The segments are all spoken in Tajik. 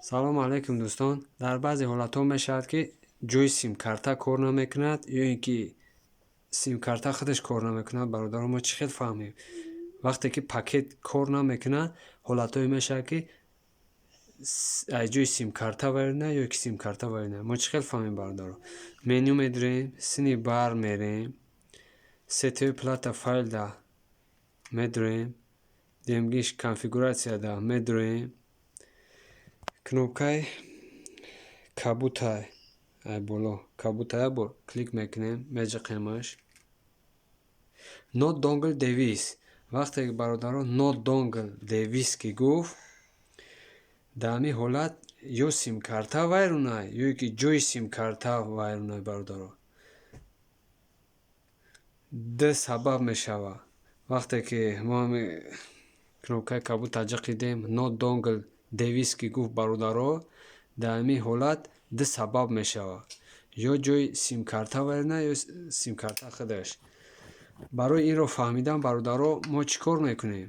Салому алайкум, дӯстон. Дар баъзе ҳолатҳо мешавад, ки ҷои симкарта кор намекунад ё ин ки симкарта худаш кор намекунад. Бародарон, мо чӣ хел фаҳмем? Вақте ки пакет кор намекунад, ҳолатҳое мешавад, ки аз ҷои симкарта вайрона ё ки симкарта вайрона. Мо чӣ хел фаҳмем, бародарон? Меню медирем, сини бар мерем, сетевой плата файлда медурем, демгиш конфигуратсияда медурем, кнопкаи кабутай, ай боло кабутая бо клик мекунем, меҷиқемаш. No dongle device. Вақте ки, бародарон, no dongle device ки гуфт, дар ҳамин ҳолат ё симкарта вайронай, ё ки ҷои симкарта вайронай. Бародарон, ду сабаб мешавад. Вақте ки мо ҳами кнопкаи кабута ҷиқидем, no dongle device ки гуфт, бародаро, дар ҳамин ҳолат ду сабаб мешавад: ё ҷои симкарта вайрона, ё симкарта худаш. Барои инро фаҳмидан, бародаро, мо чӣ кор мекунем?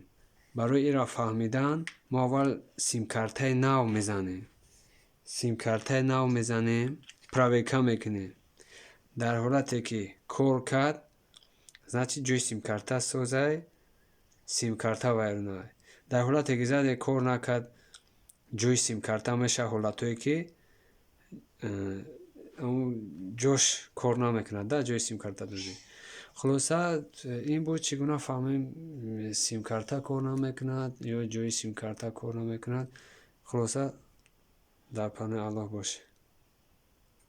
Барои инро фаҳмидан мо аввал симкартаи нав мезанем. Симкартаи нав мезанем, проверка мекунем. Дар ҳолате ки кор кард, значит, ҷои симкарта созай, симкарта вайронай. Дар ҳолате ки заде, кор накард, ҷои симкарта мешавад. Ҳолатҳое ки ҷош кор намекунад да ҷои симкарта додӣ. Хулоса, ин буд, чӣ гуна фаҳмем, симкарта кор намекунад ё ҷои симкарта кор намекунад. Хулоса, дар паноҳи Аллоҳ бошед.